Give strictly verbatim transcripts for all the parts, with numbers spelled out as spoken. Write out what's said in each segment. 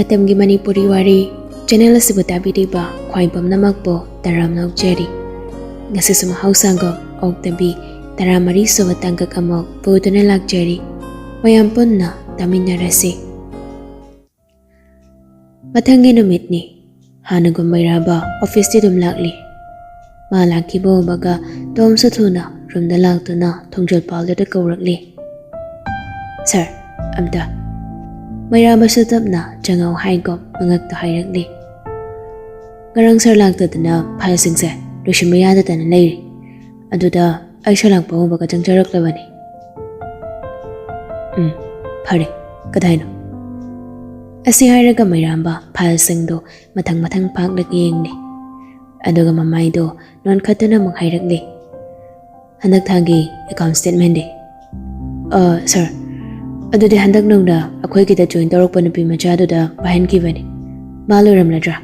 ꯃꯇꯝꯒꯤ ꯃꯅꯤꯄꯨꯔꯤ ꯋꯥꯔꯤ ꯆꯦꯅꯦꯜ ꯑꯁꯤꯕꯨ ꯇꯥꯕꯤꯔꯤꯕ ꯈ꯭ꯋꯥꯏ ꯄꯨꯝꯅꯃꯛꯄꯨ ꯇꯔꯥꯝꯅ ꯑꯣꯛꯆꯔꯤ꯫ ꯉꯁꯤꯁꯨ ꯃꯍꯧꯁꯥꯒꯨꯝ ꯑꯣꯛꯇꯕꯤ ꯇꯔꯥꯃꯔꯤ ꯁꯨꯕ ꯇꯥꯡꯀꯛ ꯑꯃꯨꯛ ꯄꯨꯗꯨꯅ ꯂꯥꯛꯆꯔꯤ꯫ ꯃꯌꯥꯝ ꯄꯨꯟꯅ ꯇꯥꯃꯤꯟꯅꯔꯁꯤ꯫ ꯃꯊꯪꯒꯤ ꯅꯨꯃꯤꯠꯅꯤ꯫ ꯍꯥꯟꯅꯒꯨꯝ ꯃꯩꯔꯥꯕ ꯑꯣꯐꯤꯁꯇꯤ ꯑꯗꯨꯝ ꯂꯥꯛꯂꯤ꯫ ꯃꯥ ꯂꯥꯛꯈꯤꯕ ꯎꯕꯒ ꯇꯣꯝꯁꯨ ꯊꯨꯅ ꯔꯨꯝꯗ ꯂꯥꯛꯇꯨꯅ ꯊꯣꯡꯖꯜ ꯄꯥꯜꯗꯨꯗ ꯀꯧꯔꯛꯂꯤ꯫ "ꯁꯥꯔ, ꯑꯝꯇ꯫" ꯃꯩꯔꯥꯕꯁꯨ ꯇꯞꯅ ꯆꯪꯉꯛꯎ ꯍꯥꯏꯒꯨꯝ ꯃꯉꯛꯇ ꯍꯥꯏꯔꯛꯂꯤ꯫ "ꯉꯔꯥꯡ ꯁꯥꯔ ꯂꯥꯛꯇꯗꯅ ꯐꯥꯏꯜꯁꯤꯡꯁꯦ ꯂꯣꯏꯁꯤꯟꯕ ꯌꯥꯗꯗꯅ ꯂꯩꯔꯤ꯫ ꯑꯗꯨꯗ ꯑꯩꯁꯨ ꯂꯥꯛꯄ ꯎꯕꯒ ꯆꯪꯖꯔꯛꯂꯕꯅꯤ꯫" "ꯎꯝ, ꯐꯔꯦ, ꯀꯗꯥꯏꯅꯣ?" ꯑꯁꯤ ꯍꯥꯏꯔꯒ ꯃꯩꯔꯥꯝꯕ ꯐꯥꯏꯜꯁꯤꯡꯗꯣ ꯃꯊꯪ ꯃꯊꯪ ꯐꯥꯛꯂꯒ ꯌꯦꯡꯂꯦ꯫ ꯑꯗꯨꯒ ꯃꯃꯥꯏꯗꯣ ꯅꯣꯟꯈꯠꯇꯨꯅ ꯑꯃꯨꯛ ꯍꯥꯏꯔꯛꯂꯦ, "ꯍꯟꯗꯛ ꯊꯥꯒꯤ ꯑꯦꯀꯥꯎꯟ ꯁ꯭ꯇꯦꯠꯃꯦꯟꯗꯤ?" "ꯑ, ꯁꯥꯔ, ꯑꯗꯨꯗꯤ ꯍꯟꯗꯛ ꯅꯧꯅ ꯑꯩꯈꯣꯏꯒꯤꯗ ꯖꯣꯏꯟ ꯇꯧꯔꯛꯄ ꯅꯨꯄꯤ ꯃꯆꯥꯗꯨꯗ ꯄꯥꯏꯍꯟꯈꯤꯕꯅꯤ꯫ ꯃꯥ ꯂꯣꯏꯔꯝꯂꯗ꯭ꯔꯥ?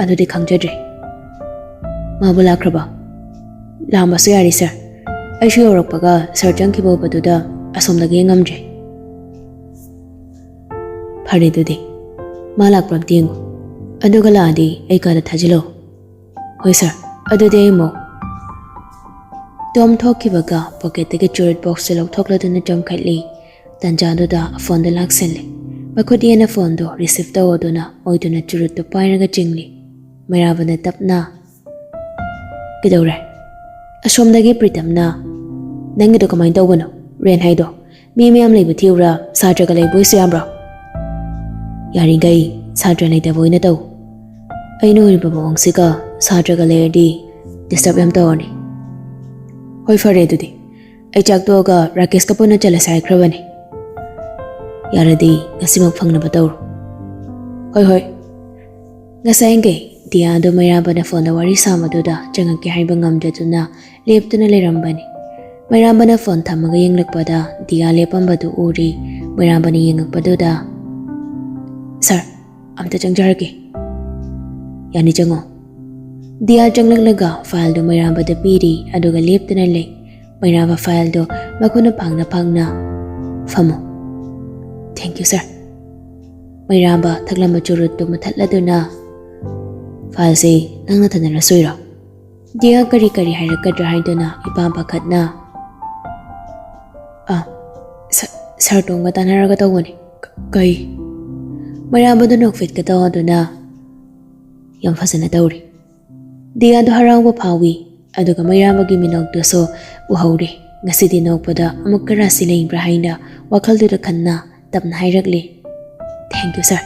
ꯑꯗꯨꯗꯤ ꯈꯪꯖꯗ꯭ꯔꯦ꯫" "ꯃꯥꯕꯨ ꯂꯥꯛꯈ꯭ꯔꯕ?" "ꯂꯥꯛꯑꯝꯕꯁꯨ ꯌꯥꯔꯤ, ꯁꯥꯔ꯫ ꯑꯩꯁꯨ ꯌꯧꯔꯛꯄꯒ ꯁꯥꯔ ꯆꯪꯈꯤꯕ ꯎꯕꯗꯨꯗ ꯑꯁꯣꯝꯗꯒꯤ ꯌꯦꯡꯉꯝꯗ꯭ꯔꯦ꯫" "ꯐꯔꯦ, ꯑꯗꯨꯗꯤ ꯃꯥ ꯂꯥꯛꯄ꯭ꯔꯥ ꯑꯝꯇ ꯌꯦꯡꯉꯨ꯫ ꯑꯗꯨꯒ ꯂꯥꯛꯑꯗꯤ ꯑꯩ ꯀꯥꯗ ꯊꯥꯖꯤꯜꯂꯛꯑꯣ꯫" "ꯍꯣꯏ, ꯁꯥꯔ꯫ ꯑꯗꯨꯗꯤ ꯑꯩ ꯑꯃꯨꯛ꯫" ꯇꯣꯝ ꯊꯣꯛꯈꯤꯕꯒ ꯄꯣꯀꯦꯠꯇꯒꯤ ꯆꯨꯔꯨꯠ ꯕꯣꯛꯁꯇꯨ ꯂꯧꯊꯣꯛꯂꯗꯨꯅ ꯆꯣꯡꯈꯠꯂꯤ꯫ ꯇꯟꯖꯥꯗꯨꯗ ꯐꯣꯟꯗꯨ ꯂꯥꯛꯁꯜꯂꯦ꯫ ꯃꯈꯨꯠ ꯍꯦꯟꯅ ꯐꯣꯟꯗꯨ ꯔꯤꯁꯤꯞ ꯇꯧꯗꯨꯅ ꯑꯣꯏꯗꯨꯅ ꯆꯨꯔꯨꯠꯇꯨ ꯄꯥꯏꯔꯒ ꯆꯤꯡꯂꯤ꯫ ꯃꯩꯔꯥꯕꯅ ꯇꯞꯅ, "ꯀꯩꯗꯧꯔꯦ?" "ꯑꯁꯣꯝꯗꯒꯤ ꯄ꯭ꯔꯤꯇꯝꯅ, ꯅꯪꯒꯤꯗꯣ ꯀꯃꯥꯏꯅ ꯇꯧꯕꯅꯣ, ꯔꯦꯟ ꯍꯥꯏꯗꯣ? ꯃꯤ ꯃꯌꯥꯝ ꯂꯩꯕ ꯊꯤꯎꯔ, ꯁꯥꯇ꯭ꯔꯒ ꯂꯩꯕ ꯑꯣꯏꯁꯨ ꯌꯥꯕ꯭ꯔꯣ?" "ꯌꯥꯔꯤꯈꯩ ꯁꯥꯇ꯭ꯔ ꯂꯩꯇꯕ ꯑꯣꯏꯅ ꯇꯧ꯫ ꯑꯩꯅ ꯎꯔꯤꯕ ꯃꯑꯣꯡꯁꯤꯒ ꯁꯥꯇ꯭ꯔꯒ ꯂꯩꯔꯗꯤ ꯗꯤꯁꯇꯔꯕ ꯌꯥꯝ ꯇꯧꯔꯅꯤ꯫" "ꯍꯣꯏ, ꯐꯔꯦ ꯑꯗꯨꯗꯤ꯫ ꯑꯩ ꯆꯥꯛ ꯇꯣꯛꯑꯒ ꯔꯥꯀꯦꯁꯀ ꯄꯨꯟꯅ ꯆꯠꯂꯁꯦ ꯍꯥꯏꯈ꯭ꯔꯕꯅꯤ꯫ ꯌꯥꯔꯗꯤ ꯉꯁꯤꯃꯛ ꯐꯪꯅꯕ ꯇꯧꯔꯣ꯫" "ꯍꯣꯏ, ꯍꯣꯏ꯫" ꯉꯁꯥꯏꯈꯩ ꯗꯤꯌꯥꯗꯣ ꯃꯩꯔꯥꯕꯅ ꯐꯣꯟꯗ ꯋꯥꯔꯤ ꯁꯥꯕꯗꯨꯗ ꯆꯪꯉꯛꯀꯦ ꯍꯥꯏꯕ ꯉꯝꯗꯗꯨꯅ ꯂꯦꯞꯇꯨꯅ ꯂꯩꯔꯝꯕꯅꯤ꯫ ꯃꯩꯔꯥꯕꯅ ꯐꯣꯟ ꯊꯝꯃꯒ ꯌꯦꯡꯂꯛꯄꯗ ꯗꯤꯌꯥ ꯂꯦꯞꯄꯝꯕꯗꯨ ꯎꯔꯤ꯫ ꯃꯩꯔꯥꯕꯅ ꯌꯦꯡꯉꯛꯄꯗꯨꯗ, "ꯁꯥꯔ, ꯑꯝꯇ ꯆꯪꯖꯔꯛꯀꯦ꯫" "ꯌꯥꯅꯤ, ꯆꯪꯉꯣ꯫" ꯗꯤꯌꯥ ꯆꯪꯂꯛꯂꯒ ꯐꯥꯏꯜꯗꯨ ꯃꯩꯔꯥꯕꯗ ꯄꯤꯔꯤ, ꯑꯗꯨꯒ ꯂꯦꯞꯇꯨꯅ ꯂꯩ꯫ ꯃꯩꯔꯥꯕ ꯐꯥꯏꯜꯗꯨ ꯃꯈꯨꯠꯅ ꯐꯥꯡꯅ ꯐꯥꯡꯅ, "ꯐꯝꯃꯨ꯫" "ꯊꯦꯡꯀ꯭ꯌꯨ, ꯁꯥꯔ꯫" ꯃꯩꯔꯥꯝꯕ ꯊꯛꯂꯝꯕ ꯆꯨꯔꯨꯠꯇꯨ ꯃꯨꯊꯠꯂꯗꯨꯅ, "ꯐꯥꯏꯜꯁꯤ ꯅꯪ ꯅꯊꯟꯗꯅ ꯁꯨꯏꯔꯣ?" ꯗꯤꯌꯥ ꯀꯔꯤ ꯀꯔꯤ ꯍꯥꯏꯔꯛꯀꯗ꯭ꯔꯥ ꯍꯥꯏꯗꯨꯅ ꯏꯄꯥꯝ ꯄꯥꯈꯠꯅ, "ꯑꯥ, ꯁ-, ꯁꯥꯔ ꯇꯣꯝꯒ ꯇꯥꯟꯅꯔꯒ ꯇꯧꯕꯅꯤ꯫" "ꯀ-, ꯀꯩ?" ꯃꯩꯔꯥꯝꯕꯗꯨ ꯅꯣꯛꯐꯦꯠꯀ ꯇꯧꯗꯨꯅ, "ꯌꯥꯝ ꯐꯖꯅ ꯇꯧꯔꯤ꯫" ꯗꯤꯌꯥꯗꯣ ꯍꯔꯥꯎꯕ ꯐꯥꯎꯏ, ꯑꯗꯨꯒ ꯃꯩꯔꯥꯝꯕꯒꯤ ꯃꯤꯅꯣꯛꯇꯨꯁꯨ ꯎꯍꯧꯔꯦ꯫ ꯉꯁꯤꯗꯤ ꯅꯣꯛꯄꯗ ꯑꯃꯨꯛꯀ ꯔꯥꯁꯤ ꯂꯩꯕ꯭ꯔꯥ ꯍꯥꯏꯅ ꯋꯥꯈꯜꯗꯨꯗ ꯈꯟꯅ ꯇꯞꯅ ꯍꯥꯏꯔꯛꯂꯤ, "Thank you, sir꯫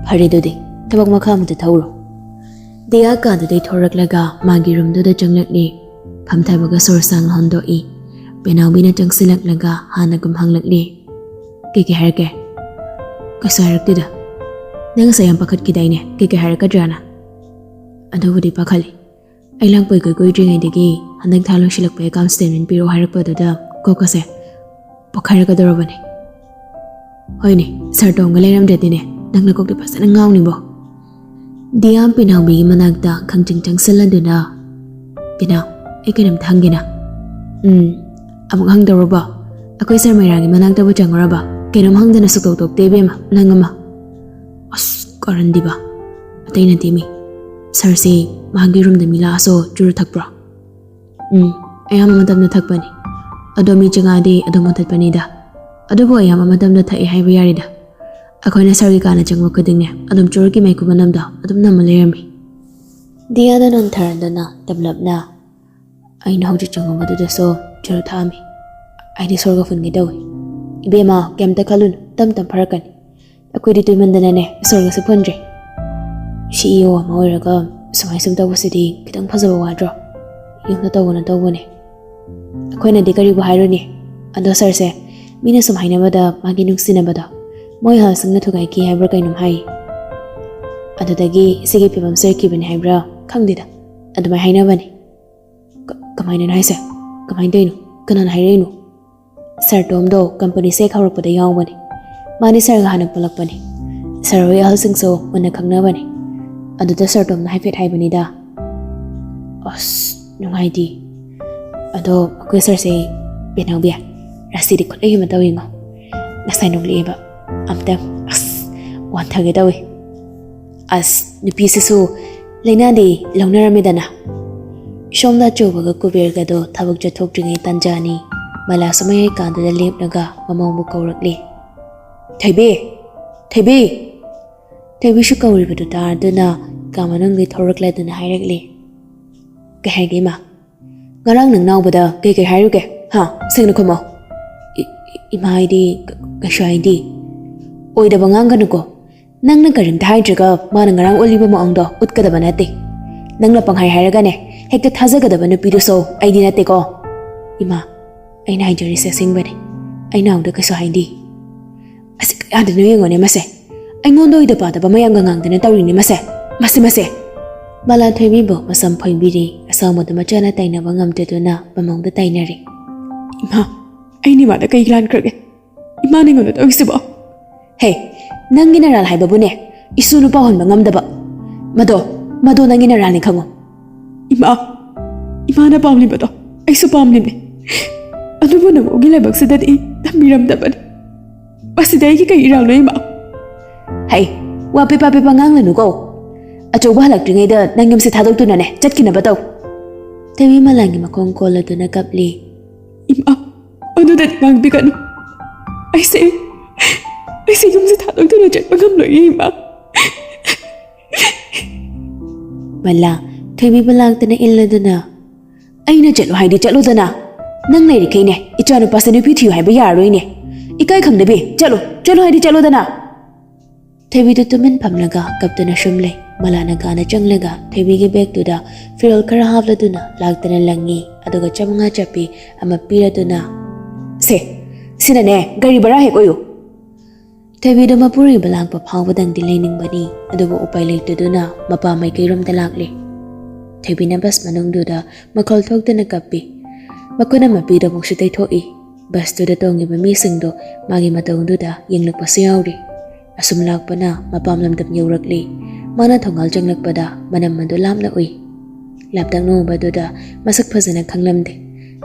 ꯐꯔꯦ, ꯑꯗꯨꯗꯤ ꯊꯕꯛ ꯃꯈꯥ ꯑꯃꯨꯛꯇ ꯊꯧꯔꯣ꯫" ꯗꯤꯌꯥ ꯀꯥꯗꯨꯗꯩ ꯊꯣꯔꯛꯂꯒ ꯃꯥꯒꯤ ꯔꯨꯝꯗꯨꯗ ꯆꯪꯂꯛꯂꯤ꯫ ꯐꯝꯊꯕꯒ ꯁꯣꯔ ꯁꯥꯡꯅ ꯍꯣꯟꯗꯣꯛꯏ꯫ ꯄꯦꯅꯥꯎꯕꯤꯅ ꯆꯪꯁꯤꯜꯂꯛꯂꯒ ꯍꯥꯟꯅꯒꯨꯝ ꯍꯪꯂꯛꯂꯤ, "ꯀꯩꯀꯩ ꯍꯥꯏꯔꯛꯀꯦ?" "ꯀꯩꯁꯨ ꯍꯥꯏꯔꯛꯇꯦꯗ꯫ ꯅꯪ ꯉꯁꯥꯏ ꯌꯥꯝ ꯄꯥꯈꯠꯈꯤꯗꯥꯏꯅꯦ? ꯀꯩꯀꯩ ꯍꯥꯏꯔꯛꯀꯗ꯭ꯔꯥꯅ?" "ꯑꯗꯨꯕꯨꯗꯤ ꯄꯥꯈꯠꯂꯤ꯫ ꯑꯩ ꯂꯥꯛꯄꯩ ꯀꯨꯏ ꯀꯨꯏꯗ꯭ꯔꯤꯉꯩꯗꯒꯤ ꯍꯟꯗꯛ ꯊꯥ ꯂꯣꯏꯁꯤꯜꯂꯛꯄꯩ ꯑꯦꯀꯥꯎꯟ ꯁ꯭ꯇꯦꯠꯃꯦꯟ ꯄꯤꯔꯛꯑꯣ ꯍꯥꯏꯔꯛꯄꯗꯨꯗ ꯀꯣꯛꯀꯁꯦ ꯄꯣꯛꯈꯥꯏꯔꯛꯀꯗꯧꯔꯕꯅꯤ꯫" "ꯍꯣꯏꯅꯦ, ꯁꯥꯔ ꯇꯣꯝꯒ ꯂꯩꯔꯝꯗ꯭ꯔꯗꯤꯅꯦ, ꯅꯪ ꯅꯀꯣꯛꯇꯤ ꯐꯖꯅ ꯉꯥꯎꯅꯤꯕꯣ꯫" ꯗꯤꯌꯥ ꯄꯤꯅꯥꯎꯕꯤꯒꯤ ꯃꯅꯥꯛꯇ ꯈꯪꯆꯤꯡ ꯆꯪꯁꯤꯜꯂꯗꯨꯅ, "ꯄꯤꯅꯥꯎ, ꯑꯩ ꯀꯩꯅꯣꯝꯇ ꯍꯪꯒꯦꯅ꯫" "ꯎꯝ, ꯑꯃꯨꯛ ꯍꯪꯗꯧꯔꯕꯣ? ꯑꯩꯈꯣꯏ ꯁꯥꯔ ꯃꯩꯔꯥꯒꯤ ꯃꯅꯥꯛꯇꯕꯨ ꯆꯪꯉꯨꯔꯕ? ꯀꯩꯅꯣꯝ ꯍꯪꯗꯅ ꯁꯨꯛꯇꯣꯛ ꯇꯣꯛꯇꯦ ꯏꯕꯦꯝꯃ, ꯅꯪ ꯑꯃ꯫" "ꯑꯁ, ꯀꯔꯟꯗꯤꯕ, ꯑꯇꯩ ꯅꯠꯇꯦ ꯃꯤ꯫ ꯁꯥꯔꯁꯦ ꯃꯥꯒꯤ ꯔꯨꯝꯗ ꯃꯤ ꯂꯥꯛꯑꯁꯨ ꯆꯨꯔꯨ ꯊꯛꯄ꯭ꯔꯣ?" "ꯎꯝ, ꯑꯌꯥꯝꯕ ꯃꯇꯝꯗ ꯊꯛꯄꯅꯤ꯫ ꯑꯗꯣ ꯃꯤ ꯆꯪꯉꯛꯑꯗꯤ ꯑꯗꯨꯝ ꯃꯨꯊꯠꯄꯅꯤꯗ꯫ ꯑꯗꯨꯕꯨ ꯑꯌꯥꯝꯕ ꯃꯇꯝꯗ ꯊꯛꯑꯦ ꯍꯥꯏꯕ ꯌꯥꯔꯦꯗ꯫ ꯑꯩꯈꯣꯏꯅ ꯁꯥꯔꯒꯤ ꯀꯥꯅ ꯆꯪꯕ ꯈꯨꯗꯤꯡꯅꯦ, ꯑꯗꯨꯝ ꯆꯨꯔꯨꯠꯀꯤ ꯃꯩꯈꯨ ꯃꯅꯝꯗꯣ ꯑꯗꯨꯝ ꯅꯝꯃ ꯂꯩꯔꯝꯃꯤ꯫" ꯗꯤꯌꯥꯅ ꯅꯣꯟꯊꯔꯗꯨꯅ ꯇꯞꯂꯞꯅ, "ꯑꯩꯅ ꯍꯧꯖꯤꯛ ꯆꯪꯉꯝꯕꯗꯨꯗꯁꯨ ꯆꯨꯔꯨꯠ ꯊꯥꯛꯑꯝꯃꯤ꯫ ꯑꯩꯗꯤ ꯁꯣꯔꯒ ꯐꯨꯟꯒꯦ ꯇꯧꯏ꯫" "ꯏꯕꯦꯝꯃ, ꯀꯩꯝꯇ ꯈꯜꯂꯨꯅꯨ, ꯇꯞ ꯇꯞ ꯐꯔꯛꯀꯅꯤ꯫ ꯑꯩꯈꯣꯏꯗꯤ ꯇꯨꯏꯃꯟꯗꯅꯅꯦ, ꯁꯣꯔꯒꯁꯨ ꯐꯨꯟꯗ꯭ꯔꯦ꯫ ꯁꯤ ꯏ ꯑꯣ ꯑꯃ ꯑꯣꯏꯔꯒ ꯁꯨꯃꯥꯏ ꯁꯨꯝ ꯇꯧꯕꯁꯤꯗꯤ ꯈꯤꯇꯪ ꯐꯖꯕ ꯋꯥꯗ꯭ꯔꯣ? ꯌꯨꯝꯗ ꯇꯧꯕꯅ ꯇꯧꯕꯅꯦ꯫ ꯑꯩꯈꯣꯏꯅꯗꯤ ꯀꯔꯤꯕꯨ ꯍꯥꯏꯔꯨꯅꯤ? ꯑꯗꯣ ꯁꯥꯔꯁꯦ, ꯃꯤꯅ ꯁꯨꯝ ꯍꯥꯏꯅꯕꯗ ꯃꯥꯒꯤ ꯅꯨꯡꯁꯤꯅꯕꯗꯣ ꯃꯣꯏ ꯍꯥꯜꯁꯤꯡꯅ ꯊꯨꯒꯥꯏꯈꯤ ꯍꯥꯏꯕ꯭ꯔꯥ ꯀꯩꯅꯣꯝ ꯍꯥꯏ꯫ ꯑꯗꯨꯗꯒꯤ ꯁꯤꯒꯤ ꯐꯤꯕꯝ ꯁꯣꯏꯔꯛꯈꯤꯕꯅꯤ ꯍꯥꯏꯕ꯭ꯔꯥ ꯈꯪꯗꯦꯗ, ꯑꯗꯨꯃꯥꯏꯅ ꯍꯥꯏꯅꯕꯅꯤ꯫" "ꯀ-, ꯀꯃꯥꯏꯅꯅꯣ ꯍꯥꯏꯁꯦ? ꯀꯃꯥꯏꯅ ꯇꯧꯔꯤꯅꯣ? ꯀꯅꯥꯅ ꯍꯥꯏꯔꯛꯏꯅꯣ?" "ꯁꯥꯔ ꯇꯣꯝꯗꯣ ꯀꯝꯄꯅꯤꯁꯦ ꯍꯦꯛ ꯍꯧꯔꯛꯄꯗ ꯌꯥꯎꯕꯅꯤ꯫ ꯃꯥꯗꯤ ꯁꯥꯔꯒ ꯍꯥꯟꯅ ꯄꯨꯜꯂꯛꯄꯅꯤ꯫ ꯁꯥꯔ ꯍꯣꯏ ꯑꯍꯜꯁꯤꯡꯁꯨ ꯃꯨꯟꯅ ꯈꯪꯅꯕꯅꯤ꯫ ꯑꯗꯨꯗ ꯁꯥꯔ ꯇꯣꯝꯅ ꯍꯥꯏꯐꯦꯠ ꯍꯥꯏꯕꯅꯤꯗ꯫" "ꯑꯁ, ꯅꯨꯡꯉꯥꯏꯇꯦ꯫ ꯑꯗꯣ ꯑꯩꯈꯣꯏ ꯁꯥꯔꯁꯦ, ꯄꯦꯅꯥꯎꯕꯤ, ꯔꯥꯁꯤꯗꯤ ꯈꯨꯠꯂꯩ ꯑꯃ ꯇꯧꯏꯉꯣ꯫ ꯉꯁꯥꯏ ꯅꯣꯛꯂꯛꯑꯦꯕ꯫ ꯑꯝꯇꯪ, ꯑꯁ, ꯋꯥꯟꯊꯒꯦ ꯇꯧꯏ꯫ ꯑꯁ, ꯅꯨꯄꯤꯁꯤꯁꯨ ꯂꯥꯏꯅꯥꯗꯤ ꯂꯧꯅꯔꯝꯃꯤꯗꯅ꯫ ꯁꯣꯝꯗ ꯑꯆꯧꯕꯒ ꯀꯨꯕꯦꯔꯒꯗꯣ ꯊꯕꯛ ꯆꯠꯊꯣꯛꯇ꯭ꯔꯤꯉꯩ ꯇꯥꯟꯖꯥꯅꯤ꯫ ꯃꯂꯥꯁꯨ ꯃꯌꯥꯏ ꯀꯥꯗꯨꯗ ꯂꯦꯞꯂꯒ ꯃꯃꯧꯕꯨ ꯀꯧꯔꯛꯂꯤ꯫ "ꯊꯣꯏꯕꯤ! ꯊꯣꯏꯕꯤ!" ꯊꯣꯏꯕꯤꯁꯨ ꯀꯧꯔꯤꯕꯗꯨ ꯇꯥꯗꯨꯅ ꯀꯥ ꯃꯅꯨꯡꯗꯒꯤ ꯊꯣꯔꯛꯂꯗꯨꯅ ꯍꯥꯏꯔꯛꯂꯤ꯫ "ꯀꯩ ꯍꯥꯏꯒꯦ, ꯏꯃꯥ?" "ꯉꯔꯥꯡ ꯅꯪ ꯅꯥꯎꯕꯗ ꯀꯩ ꯀꯩ ꯍꯥꯏꯔꯨꯒꯦ? ꯍꯥ? ꯁꯦꯡꯅ ꯈꯨꯝꯃꯣ꯫" "ꯏ-, ꯏ-, ꯏꯃꯥ, ꯑꯩꯗꯤ ꯀ-, ꯀꯩꯁꯨ ꯍꯥꯏꯗꯦ꯫" "ꯑꯣꯏꯗꯕ ꯉꯥꯡꯒꯅꯨꯀꯣ꯫ ꯅꯪꯅ ꯀꯔꯤꯝꯇ ꯍꯥꯏꯗ꯭ꯔꯒ ꯃꯥꯅ ꯉꯔꯥꯡ ꯎꯠꯂꯤꯕ ꯃꯑꯣꯡꯗꯣ ꯎꯠꯀꯗꯕ ꯅꯠꯇꯦ꯫ ꯅꯪꯅ ꯄꯪꯍꯥꯏ ꯍꯥꯏꯔꯒꯅꯦ, ꯍꯦꯛꯇ ꯊꯥꯖꯒꯗꯕ ꯅꯨꯄꯤꯗꯨꯁꯨ ꯑꯩꯗꯤ ꯅꯠꯇꯦꯀꯣ꯫" "ꯏꯃꯥ, ꯑꯩꯅ ꯍꯥꯏꯖꯔꯤꯁꯦ ꯑꯁꯦꯡꯕꯅꯤ꯫ ꯑꯩ ꯅꯥꯎꯗ ꯀꯩꯁꯨ ꯍꯥꯏꯗꯦ꯫" "ꯑꯁꯤ ꯀꯌꯥꯗꯅꯣ ꯌꯦꯡꯉꯣꯅꯦ ꯃꯁꯦ꯫ ꯑꯩꯉꯣꯟꯗ ꯑꯣꯏꯗ ꯄꯥꯗꯕ ꯃꯌꯥꯝꯒ ꯉꯥꯡꯗꯅ ꯇꯧꯔꯤꯅꯦ ꯃꯁꯦ꯫ ꯃꯁꯦ, ꯃꯁꯦ!" ꯃꯂꯥ ꯊꯣꯏꯕꯤꯕꯨ ꯃꯁꯝ ꯐꯣꯏꯕꯤꯔꯤ꯫ ꯑꯁꯥꯎꯕꯗꯨ ꯃꯆꯥꯅ ꯇꯥꯏꯅꯕ ꯉꯝꯗꯗꯨꯅ ꯃꯃꯧꯗ ꯇꯥꯏꯅꯔꯤ꯫ "ꯏꯃꯥ, ꯑꯩꯅ ꯏꯃꯥꯗ ꯀꯩ ꯂꯥꯟꯈ꯭ꯔꯒꯦ? ꯏꯃꯥꯅ ꯑꯩꯉꯣꯟꯗ ꯇꯧꯔꯤꯁꯤꯕꯣ?" "ꯍꯦ, ꯅꯪꯒꯤ ꯅꯔꯥꯜ ꯍꯥꯏꯕꯕꯨꯅꯦ, ꯏꯁꯨ ꯅꯨꯄꯥ ꯍꯨꯟꯕ ꯉꯝꯗꯕ꯫ ꯃꯗꯣ, ꯃꯗꯣ ꯅꯪꯒꯤ ꯅꯔꯥꯜꯅꯤ ꯈꯪꯉꯣ꯫" "ꯏꯃꯥ, ꯏꯃꯥꯅ ꯄꯥꯝꯂꯤꯕꯗꯣ ꯑꯩꯁꯨ ꯄꯥꯝꯂꯤꯕꯅꯤ꯫ ꯑꯗꯨꯕꯨ ꯅꯃꯧꯒꯤ ꯂꯥꯏꯕꯛꯁꯤꯗꯗꯤ ꯇꯝꯕꯤꯔꯝꯗꯕꯅꯤ꯫ ꯃꯁꯤꯗ ꯑꯩꯒꯤ ꯀꯩ ꯏꯔꯥꯜꯅꯣ, ꯏꯃꯥ?" "ꯍꯩ, ꯋꯥ ꯄꯦꯄꯥ ꯄꯦꯄꯥ ꯉꯥꯡꯂꯅꯨꯀꯣ꯫ ꯑꯆꯧꯕ ꯍꯜꯂꯛꯇ꯭ꯔꯤꯉꯩꯗ ꯅꯪ ꯌꯨꯝꯁꯦ ꯊꯥꯗꯣꯛꯇꯨꯅꯅꯦ ꯆꯠꯈꯤꯅꯕ ꯇꯧ꯫" ꯊꯣꯏꯕꯤ ꯃꯂꯥꯒꯤ ꯃꯈꯣꯡ ꯀꯣꯜꯂꯗꯨꯅ ꯀꯞꯂꯤ꯫ "ꯏꯃꯥ, ꯑꯗꯨꯗꯗꯤ ꯉꯥꯡꯕꯤꯒꯅꯨ꯫ ꯑꯩꯁꯦ, ꯑꯩꯁꯦ ꯌꯨꯝꯁꯦ ꯊꯥꯗꯣꯛꯇꯨꯅ ꯆꯠꯄ ꯉꯝꯂꯣꯏꯌꯦ, ꯏꯃꯥ꯫" ꯃꯂꯥ, ꯊꯣꯏꯕꯤꯕꯨ ꯂꯥꯛꯇꯅ ꯏꯜꯂꯗꯨꯅ, "ꯑꯩꯅ ꯆꯠꯂꯣ ꯍꯥꯏꯗꯤ ꯆꯠꯂꯣꯗꯅ꯫ ꯅꯪ ꯂꯩꯔꯤꯈꯩꯅꯦ, ꯏꯆꯥꯅꯨꯄꯥꯁꯦ ꯅꯨꯄꯤ ꯊꯤꯌꯨ ꯍꯥꯏꯕ ꯌꯥꯔꯔꯣꯏꯅꯦ꯫ ꯏꯀꯥꯏ ꯈꯪꯗꯕꯤ, ꯆꯠꯂꯣ, ꯆꯠꯂꯣ ꯍꯥꯏꯗꯤ ꯆꯠꯂꯣꯗꯅ꯫" ꯊꯣꯏꯕꯤꯗꯨ ꯇꯨꯃꯤꯟ ꯐꯝꯂꯒ ꯀꯞꯇꯨꯅ ꯁꯨꯝ ꯂꯩ꯫ ꯃꯂꯥꯅ ꯀꯥꯗ ꯆꯪꯂꯒ ꯊꯣꯏꯕꯤꯒꯤ ꯕꯦꯒꯇꯨꯗ ꯐꯤꯔꯣꯜ ꯈꯔ ꯍꯥꯞꯂꯗꯨꯅ ꯂꯥꯛꯇꯅ ꯂꯪꯉꯤ꯫ ꯑꯗꯨꯒ ꯆꯥꯃꯉꯥ ꯆꯞꯄꯤ ꯑꯃ ꯄꯤꯔꯗꯨꯅ, "ꯁꯦ, ꯁꯤꯅꯅꯦ ꯒꯥꯔꯤ ꯚꯔꯥ ꯍꯦꯛ ꯑꯣꯏꯌꯨ꯫" ꯊꯣꯏꯕꯤꯗꯣ ꯃꯄꯨꯔꯣꯏꯕ ꯂꯥꯛꯄ ꯐꯥꯎꯕꯗꯪꯗꯤ ꯂꯩꯅꯤꯡꯕꯅꯤ, ꯑꯗꯨꯕꯨ ꯎꯄꯥꯏ ꯂꯩꯇꯗꯨꯅ ꯃꯄꯥ ꯃꯥꯏꯀꯩꯔꯣꯝꯗ ꯂꯥꯛꯂꯤ꯫ ꯊꯣꯏꯕꯤꯅ ꯕꯁ ꯃꯅꯨꯡꯗꯨꯗ ꯃꯈꯣꯜ ꯊꯣꯛꯇꯅ ꯀꯞꯄꯤ꯫ ꯃꯈꯨꯠ ꯑꯃ ꯄꯤꯗꯨ ꯑꯃꯨꯛꯁꯨ ꯇꯩꯊꯣꯛꯏ꯫ ꯕꯁꯇꯨꯗ ꯇꯣꯡꯉꯤꯕ ꯃꯤꯁꯤꯡꯗꯣ ꯃꯥꯒꯤ ꯃꯇꯧꯗꯨꯗ ꯌꯦꯡꯂꯛꯄꯁꯨ ꯌꯥꯎꯔꯤ꯫ ꯑꯁꯨꯝ ꯂꯥꯛꯄꯅ ꯃꯄꯥꯝ ꯂꯝꯗꯝ ꯌꯧꯔꯛꯂꯤ꯫ ꯃꯥꯅ ꯊꯣꯡꯒꯥꯜ ꯆꯪꯂꯛꯄꯗ ꯃꯅꯝ ꯑꯗꯨ ꯂꯥꯞꯅ ꯎꯏ꯫ ꯂꯥꯞꯇꯛꯅ ꯎꯕꯗꯨꯗ ꯃꯁꯛ ꯐꯖꯅ ꯈꯪꯂꯝꯗꯦ꯫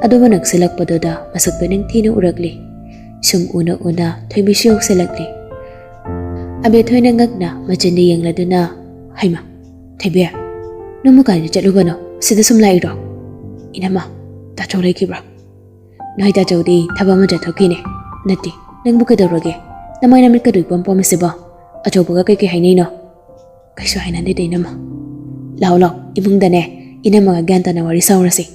ꯑꯗꯨꯕꯨ ꯅꯛꯁꯤꯜꯂꯛꯄꯗꯨꯗ ꯃꯁꯛꯇꯨ ꯅꯤꯡꯊꯤꯅ ꯎꯔꯛꯂꯤ꯫ ꯁꯨꯝ ꯎꯅ ꯎꯅ ꯊꯣꯏꯕꯤꯁꯨ ꯌꯧꯁꯤꯜꯂꯛꯂꯤ꯫ ꯑꯕꯦꯊꯣꯏꯅ ꯉꯛꯅ ꯃꯆꯤꯟꯗ ꯌꯦꯡꯂꯗꯨꯅ, "ꯍꯩꯃ, ꯊꯣꯏꯕꯤ, ꯅꯪꯕꯨ ꯀꯥꯏꯗ ꯆꯠꯂꯨꯕꯅꯣ? ꯁꯤꯗ ꯁꯨꯝ ꯂꯥꯛꯏꯔꯣ?" "ꯏꯅꯝꯃ, ꯇꯥꯆꯧ ꯂꯩꯈꯤꯕ꯭ꯔꯣ?" "ꯅꯣꯏ ꯇꯥꯆꯧꯗꯤ ꯊꯕꯛ ꯑꯃ ꯆꯠꯊꯣꯛꯈꯤꯅꯦ꯫ ꯅꯠꯇꯦ, ꯅꯪꯕꯨ ꯀꯩꯗꯧꯔꯒꯦ? ꯅꯃꯥꯏ ꯅꯃꯤꯠꯀꯗꯣ ꯏꯄꯣꯝ ꯄꯣꯝꯃꯤꯁꯤꯕꯣ? ꯑꯆꯧꯕꯒ ꯀꯩꯀꯩ ꯍꯥꯏꯅꯩꯅꯣ?" "ꯀꯩꯁꯨ ꯍꯥꯏꯅꯗꯦꯗ, ꯏꯅꯝꯃ꯫ ꯂꯥꯛꯑꯣ, ꯂꯥꯛꯑꯣ, ꯏꯃꯨꯡꯗꯅꯦ ꯏꯅꯝꯃꯒ ꯒ꯭ꯌꯥꯟ ꯇꯥꯅ ꯋꯥꯔꯤ ꯁꯥꯎꯔꯁꯤ꯫"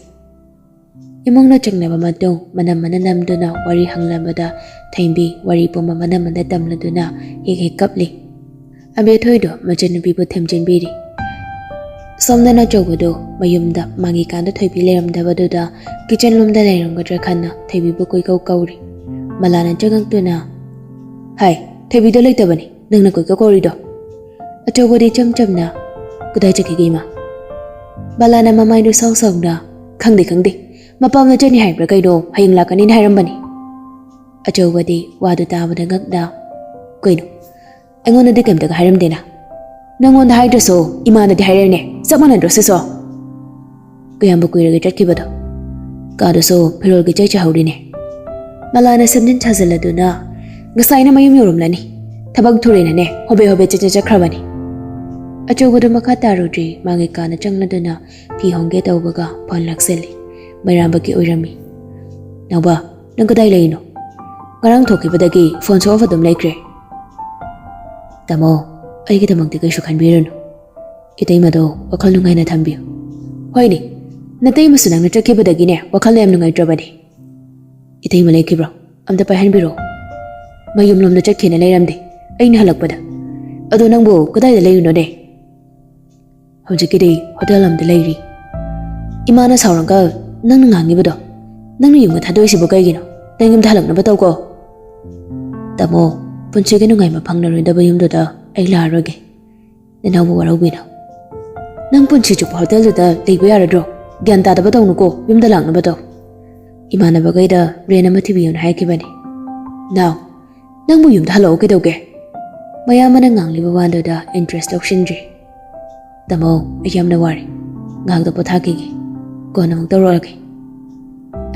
ꯏꯃꯨꯡꯗ ꯆꯪꯂꯕ ꯃꯇꯨꯡ, ꯃꯅꯝ ꯃꯅꯝ ꯅꯝꯗꯨꯅ ꯋꯥꯔꯤ ꯍꯪꯂꯕꯗ, ꯊꯣꯏꯕꯤ ꯋꯥꯔꯤ ꯄꯨꯝꯕ ꯃꯅꯝ ꯃꯅꯝ ꯇꯝꯂꯗꯨꯅ ꯍꯦꯛ ꯍꯦꯛ ꯀꯞꯂꯤ꯫ ꯑꯕꯦꯊꯣꯏꯗꯣ ꯃꯆꯟꯅꯨꯄꯤꯕꯨ ꯊꯦꯝꯖꯤꯟꯕꯤꯔꯤ꯫ ꯁꯣꯝꯗꯅ ꯑꯆꯧꯕꯗꯣ ꯃꯌꯨꯝꯗ ꯃꯥꯡꯉꯤꯀꯥꯟꯗ ꯊꯣꯏꯕꯤ ꯂꯩꯔꯝꯗꯕꯗꯨꯗ ꯀꯤꯆꯟ ꯂꯣꯝꯗ ꯂꯩꯔꯝꯒꯗ꯭ꯔꯥ ꯈꯟꯅ ꯊꯣꯏꯕꯤꯕꯨ ꯀꯣꯏꯀꯧ ꯀꯧꯔꯤ꯫ ꯃꯂꯥꯅ ꯆꯪꯉꯛꯇꯨꯅ, "ꯍꯥꯏ, ꯊꯣꯏꯕꯤꯗꯣ ꯂꯩꯇꯕꯅꯤ, ꯅꯪꯅ ꯀꯣꯏꯀꯧ ꯀꯧꯔꯤꯗꯣ?" ꯑꯆꯧꯕꯗꯤ ꯏꯆꯝ ꯆꯝꯅ, "ꯀꯗꯥꯏ ꯆꯠꯈꯤꯒꯦ, ꯏꯃꯥ?" ꯃꯂꯥꯅ ꯃꯃꯥꯏꯗꯨ ꯁꯥꯎ ꯁꯥꯎꯅ, "ꯈꯪꯗꯦ, ꯈꯪꯗꯦ꯫ ꯃꯄꯥꯝꯗ ꯆꯠꯅꯤ ꯍꯥꯏꯕ꯭ꯔꯥ ꯀꯩꯅꯣ, ꯍꯌꯦꯡ ꯂꯥꯛꯀꯅꯤꯅ ꯍꯥꯏꯔꯝꯕꯅꯤ꯫" ꯑꯆꯧꯕꯗꯤ ꯋꯥꯗꯨ ꯇꯥꯕꯗ ꯉꯛꯅ, "ꯀꯩꯅꯣ? ꯑꯩꯉꯣꯟꯗꯗꯤ ꯀꯩꯝꯇꯒ ꯍꯥꯏꯔꯝꯗꯦꯅ?" "ꯅꯪꯉꯣꯟꯗ ꯍꯥꯏꯗ꯭ꯔꯁꯨ ꯏꯃꯥꯗꯗꯤ ꯍꯥꯏꯔꯛꯏꯅꯦ꯫ ꯆꯞ ꯃꯥꯟꯅꯗ꯭ꯔꯣ ꯁꯤꯁꯨ?" "ꯀꯌꯥꯝꯕꯨ ꯀꯨꯏꯔꯒꯦ ꯆꯠꯈꯤꯕꯗꯣ?" "ꯀꯥꯗꯨꯁꯨ ꯐꯤꯔꯣꯜ ꯀꯩꯆꯩ ꯆꯥꯍꯧꯔꯤꯅꯦ꯫" ꯃꯂꯥꯅ ꯁꯦꯝꯖꯤꯟ ꯁꯥꯖꯤꯜꯂꯗꯨꯅ, "ꯉꯁꯥꯏꯅ ꯃꯌꯨꯝ ꯌꯧꯔꯝꯂꯅꯤ꯫ ꯊꯕꯛ ꯊꯨꯔꯦꯅꯅꯦ ꯍꯣꯕꯦ ꯍꯣꯕꯦ ꯆꯠ ꯆꯠ ꯆꯠꯈ꯭ꯔꯕꯅꯤ꯫" ꯑꯆꯧꯕꯗꯨ ꯃꯈꯥ ꯇꯥꯔꯨꯗ꯭ꯔꯤ, ꯃꯥꯡꯉꯤꯀꯥꯅ ꯆꯪꯂꯗꯨꯅ ꯐꯤ ꯍꯣꯡꯒꯦ ꯇꯧꯕꯒ ꯐꯣꯟ ꯂꯥꯛꯁꯤꯜꯂꯤ꯫ ꯃꯩꯔꯥꯝꯕꯒꯤ ꯑꯣꯏꯔꯝꯃꯤ꯫ "ꯅꯥꯎꯕ, ꯅꯪ ꯀꯗꯥꯏ ꯂꯩꯔꯤꯅꯣ? ꯉꯔꯥꯡ ꯊꯣꯛꯈꯤꯕꯗꯒꯤ ꯐꯣꯟꯁꯨ off ꯑꯗꯨꯝ ꯂꯩꯈ꯭ꯔꯦ꯫" "ꯇꯥꯃꯣ, ꯑꯩꯒꯤꯗꯃꯛꯇꯤ ꯀꯩꯁꯨ ꯈꯟꯕꯤꯔꯨꯅꯨ꯫ ꯏꯇꯩꯃꯗꯣ ꯋꯥꯈꯜ ꯅꯨꯡꯉꯥꯏꯅ ꯊꯝꯕꯤꯌꯨ꯫" "ꯍꯣꯏꯅꯦ, ꯅꯇꯩꯃꯁꯨ ꯅꯪꯅ ꯆꯠꯈꯤꯕꯗꯒꯤꯅꯦ ꯋꯥꯈꯜ ꯌꯥꯝ ꯅꯨꯡꯉꯥꯏꯇ꯭ꯔꯕꯅꯦ꯫" "ꯏꯇꯩꯃ ꯂꯩꯈꯤꯕ꯭ꯔꯣ? ꯑꯝꯇ ꯄꯥꯏꯍꯟꯕꯤꯔꯛꯑꯣ꯫" "ꯃꯌꯨꯝꯂꯣꯝꯗ ꯆꯠꯈꯤꯅ ꯂꯩꯔꯝꯗꯦ ꯑꯩꯅ ꯍꯜꯂꯛꯄꯗ꯫ ꯑꯗꯣ ꯅꯪꯕꯨ ꯀꯗꯥꯏꯗ ꯂꯩꯔꯤꯅꯣꯅꯦ?" "ꯍꯧꯖꯤꯛꯀꯤꯗꯤ ꯍꯣꯇꯦꯜ ꯑꯝꯗ ꯂꯩꯔꯤ꯫" "ꯏꯃꯥꯅ ꯁꯥꯎꯔꯒ ꯅꯪꯅ ꯉꯥꯡꯉꯤꯕꯗꯣ, ꯅꯪꯅ ꯌꯨꯝꯗ ꯊꯥꯗꯣꯛꯏꯁꯤꯕꯨ ꯀꯩꯒꯤꯅꯣ? ꯅꯪ ꯌꯨꯝꯗ ꯍꯜꯂꯛꯅꯕ ꯇꯧꯀꯣ꯫" "ꯇꯥꯃꯣ, ꯄꯨꯟꯁꯤꯒꯤ ꯅꯨꯡꯉꯥꯏꯕ ꯐꯪꯂꯔꯣꯏꯗꯕ ꯌꯨꯝꯗꯨꯗ ꯑꯩ ꯂꯥꯛꯑꯔꯣꯏꯒꯦ꯫ ꯅꯅꯥꯎꯕꯨ ꯋꯥꯔꯧꯕꯤꯅꯨ꯫ ꯅꯪ ꯄꯨꯟꯁꯤ ꯆꯨꯞꯄ ꯍꯣꯇꯦꯜꯗꯨꯗ ꯂꯩꯕ ꯌꯥꯔꯗ꯭ꯔꯣ? ꯒ꯭ꯌꯥꯟ ꯇꯥꯗꯕ ꯇꯧꯅꯨꯀꯣ, ꯌꯨꯝꯗ ꯂꯥꯛꯅꯕ ꯇꯧ꯫" "ꯏꯃꯥꯟꯅꯕꯈꯩꯗ ꯔꯦꯟ ꯑꯃ ꯊꯤꯕꯤꯌꯨꯅ ꯍꯥꯏꯈꯤꯕꯅꯤ꯫" "ꯅꯥꯎ, ꯅꯪꯕꯨ ꯌꯨꯝꯗ ꯍꯜꯂꯛꯑꯣ ꯀꯩꯗꯧꯒꯦ?" ꯃꯌꯥꯝꯕꯅ ꯉꯥꯡꯂꯤꯕ ꯋꯥꯗꯨꯗ interest ꯂꯧꯁꯤꯟꯗ꯭ꯔꯤ꯫ "ꯇꯥꯃꯣ, ꯑꯩ ꯌꯥꯝꯅ ꯋꯥꯔꯦ꯫ ꯉꯥꯏꯍꯥꯛꯇ ꯄꯣꯊꯥꯈꯤꯒꯦ꯫ ꯀꯣꯟꯅ ꯑꯃꯨꯛ ꯇꯧꯔꯛꯑꯒꯦ꯫"